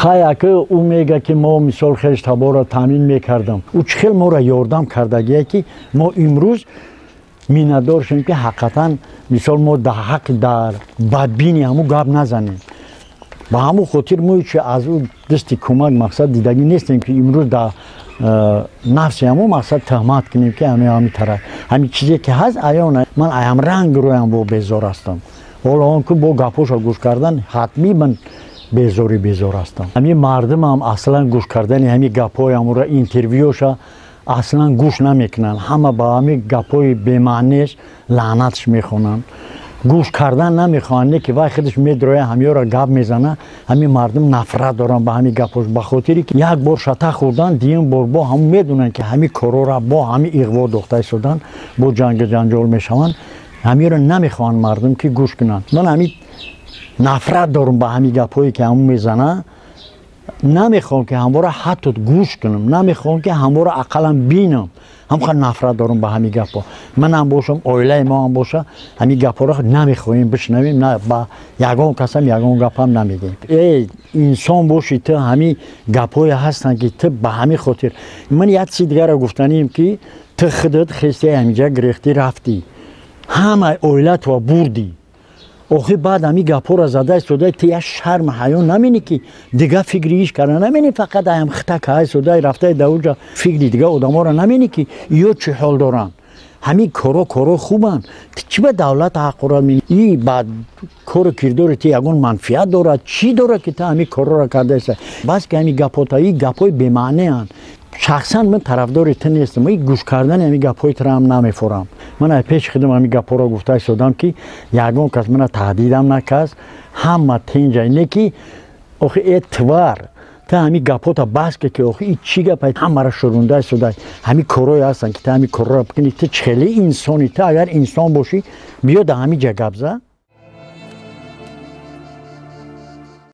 Хай, ака, ӯ мега, ки мо мисол хеш таборро таъмин мекардам. Ӯ чӣ хел моро ёрдам кардагие, ки мо имрӯз миннатдор шудем, ки ҳақиқатан мисол мо дар ҳаққи дар бадбини ҳамун гап назанем. Ба ҳамун хотир мо чи аз ӯ дасти кӯмак мақсад дидагӣ нестем, ки имрӯз дар нафси ҳамун мақсад тӯҳмат кунем, ки ҳами тараф ҳамин чизе ки ҳаст аёна. Ман аям ранг рӯям бо безор ҳастам. Ҳоло он ки бо гапҳоша гӯш кардан, ҳатмӣ ман безори безор ҳастам. Ҳамин мардумам аслан гӯш кардани ҳамин гапҳои ҳамура, интервюша аслан гӯш намекунанд. Ҳама ба ҳамин гапҳои бемаънеш лаънатш мехонанд, гӯш кардан намехоҳанд. Не ки вай худаш медроя, ҳамёро гап мезана. Ҳамин мардум нафрат доранд ба ҳамин гапҳош, ба хотире ки як бор шата хӯрдан, дуюм бор бо ҳамун медонанд, ки ҳамин корора бо ҳамин иғво дохта истодан, бо ҷангу ҷанҷол мешаванд. Ҳамиро намехоҳанд мардум, ки гӯш кунанд. Ман ҳамин нафрат дорам ба ҳамин гапҳое, ки ҳамун мезана. Намехоҳам, ки ҳамвора ҳатто гӯш кунам, намехоҳам, ки ҳамвора ақаллан бинам. Ҳамқа нафрат дорам ба ҳамин гапҳо. Манам бошам, оилаи мо ҳам боша, ҳамин гапҳоро намехоҳем бишнавем. На ба ягон касам ягон гапам намегӯем. Эй инсон бошӣ ту, ҳамин гапҳое ҳастанд, ки ту ба ҳамин хотир. Ман як чизи дигарро гуфтанием, ки ту худат хести, ҳаминҷа гирехтӣ, рафтӣ, ҳамаи оилатро бурдӣ. Охир баъд ҳамин гапҳоро зада истода, ту як шарм ҳаё наминӣ, ки дига фикри иш карда наминӣ? Фақат аям хита каа истода, рафтаи дар фикри дига одаморо наминӣ, ки ё чӣ ҳол доранд. Ҳамин коро коро хубанд. Ту чӣ ба давлат ҳаққора? И ба кору кирдори ту ягон манфиат дорад, чӣ дорад, ки ту ҳамин корроро карда иста? Бас ки ҳамин гапҳота, и гапҳои бемаънеанд. Шахсан ман тарафдори ту нестам, и гӯш кардани ҳамин гапҳои туро ҳам намефорам. Ман ай пеши худам ҳамин гапҳоро гуфта истодам, ки ягон кас мана таҳдидам накард, ҳама тинҷа. Не ки охи, э твар, ту ҳамин гапҳота бас ки охи и чӣ гап ҳамаро шурунда истода. Ҳамин корҳое ҳастанд, ки ту ҳамин корҳоро бикунӣ. Ту чӣ хеле инсонӣ? Ту агар инсон бошӣ, биё дар ҳамин ҷа гап зан.